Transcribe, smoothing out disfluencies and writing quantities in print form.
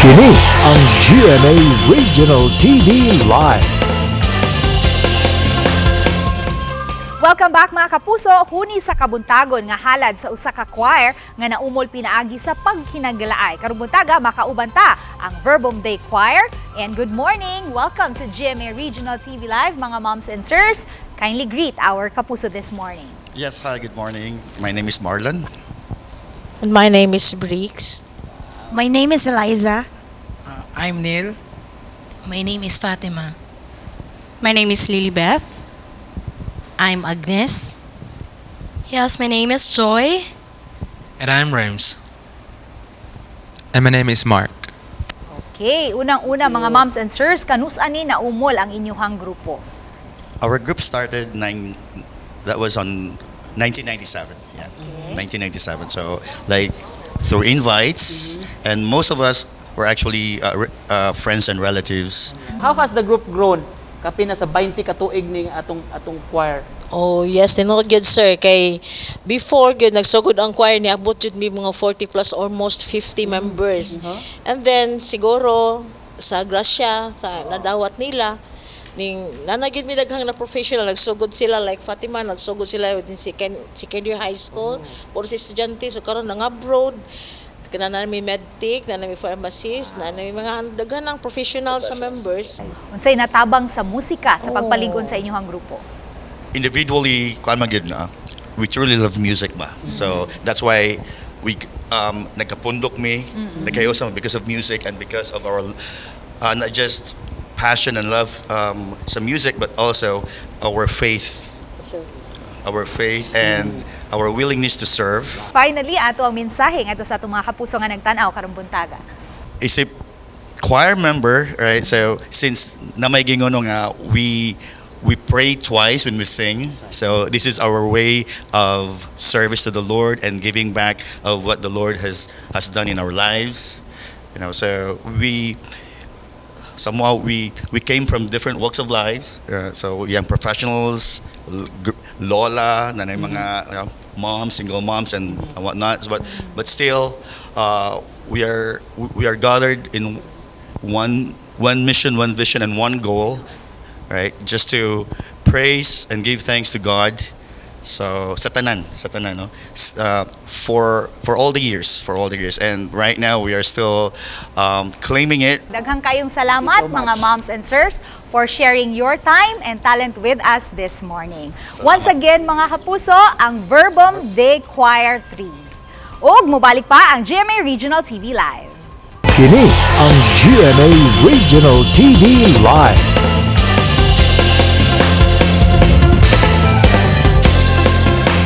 Kini ang GMA Regional TV Live. Welcome back, mga kapuso. Huni sa kabuntagon nga halad sa usa ka choir nga naumol pinaagi sa paghinaglaay. Karong buntaga, makauban ta ang Verbum Dei Choir. And good morning. Welcome sa GMA Regional TV Live, mga moms and sirs. Kindly greet our kapuso this morning. Yes, hi, good morning. My name is Marlon. And my name is Briggs. My name is Eliza. I'm Neil. My name is Fatima. My name is Lilibeth. I'm Agnes. Yes, my name is Joy. And I'm Rems. And my name is Mark. Okay, unang-una, mga moms and sirs, kanus-a ni naumol ang inyuhang grupo? Our group started nine, that was on 1997. Yeah, 1997. So, like, through invites, and most of us were actually friends and relatives. How has the group grown? Kapin na sa 20 ka tuig ning atong choir. Oh yes, tinuod gyud, sir, kay before gyud nagsugod ang choir, niabot jud mi mga 40 plus, almost 50 members. And then siguro sa grasya sa nadawat nila ning naa na gyud mi daghang na professional. Nagsugod sila, like Fatima, nagsugod sila within second year high school, puro si estudyante, so karon nang abroad kana, naa mi medtech, naa mi pharmacist, naa mi mga daghan ng professional sa members. Unsay natabang sa musika sa pagpalig-on sa inyuhang grupo? Individually, kuan man gyud na, we truly love music ba. So that's why we nagkapundok mi, nagkahiusa because of music and because of our not just passion and love sa music but also our faith, Service. Our faith and our willingness to serve. Finally, ato ang mensahe ngadto sa atong mga kapuso nga nagtan-aw karong buntaga. Is a choir member, right? So since na may gingono nga we pray twice when we sing. So this is our way of service to the Lord and giving back of what the Lord has done in our lives. So we somehow we came from different walks of lives. So young professionals, lola, naa mga moms, single moms, and whatnot. But still, we are gathered in one mission, one vision, and one goal, right? Just to praise and give thanks to God. So sa tanan, no? For all the years, for all the years, and right now we are still claiming it. Daghang kayong salamat, Thank you so mga much. Moms and sirs, for sharing your time and talent with us this morning. Salamat. Once again, mga kapuso, ang Verbum Dei Choir 3. Ug mobalik pa ang GMA Regional TV Live. Kini ang GMA Regional TV Live.